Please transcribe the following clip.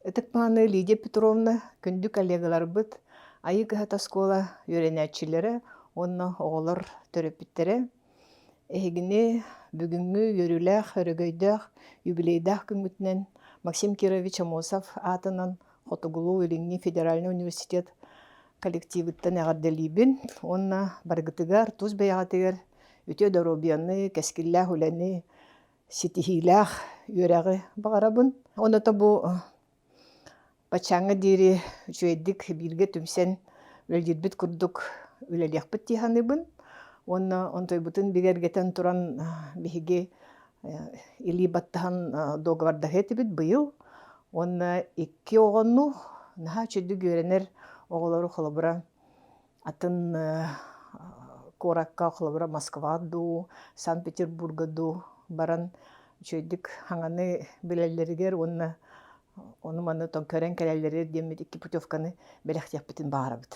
Ытык-мааны Лидия Петровна, күндү коллегаларбыт, Айыы кыһата оскуола үөрэнээччилэрэ уонна оҕолор төрөппүттэрэ, эһигини бүгүҥҥү үөрүүлээх, өрөгөйдөөх, юбилейдаах күҥҥүтүнэн Максим Кирович Аммосов аатынан Хотугулуу-Илиҥҥи федеральнай университет коллективыттан эҕэрдэлиибин уонна барыгытыгар, тус бэйэҕитигэр үтүө доруобуйаны, кэскиллээх үлэни, ситиһиилээх үөрэҕи баҕарабын. Оното бу баччааҥҥа диэри үчүгэйдик бииргэ түмсэн үлэлиирбит курдук үлэлиэхпит дии саныыбын. Уонна онтойбутун бигэргэтэн туран биһиги илии баттаһан договордаһыа этибит быйыл. Уонна икки оҕону наһаа үчүгэйдик үөрэнэр оҕолору холобура атын куоракка, холобура Москва дуу, Санкт-Петербурга дуу баран үчүгэйдик хаҥаны билэллэригэр уонна ону-маны көрөн кэлэллэригэр диэммит икки путевканы бэлэхтиэхпитин баҕарабыт.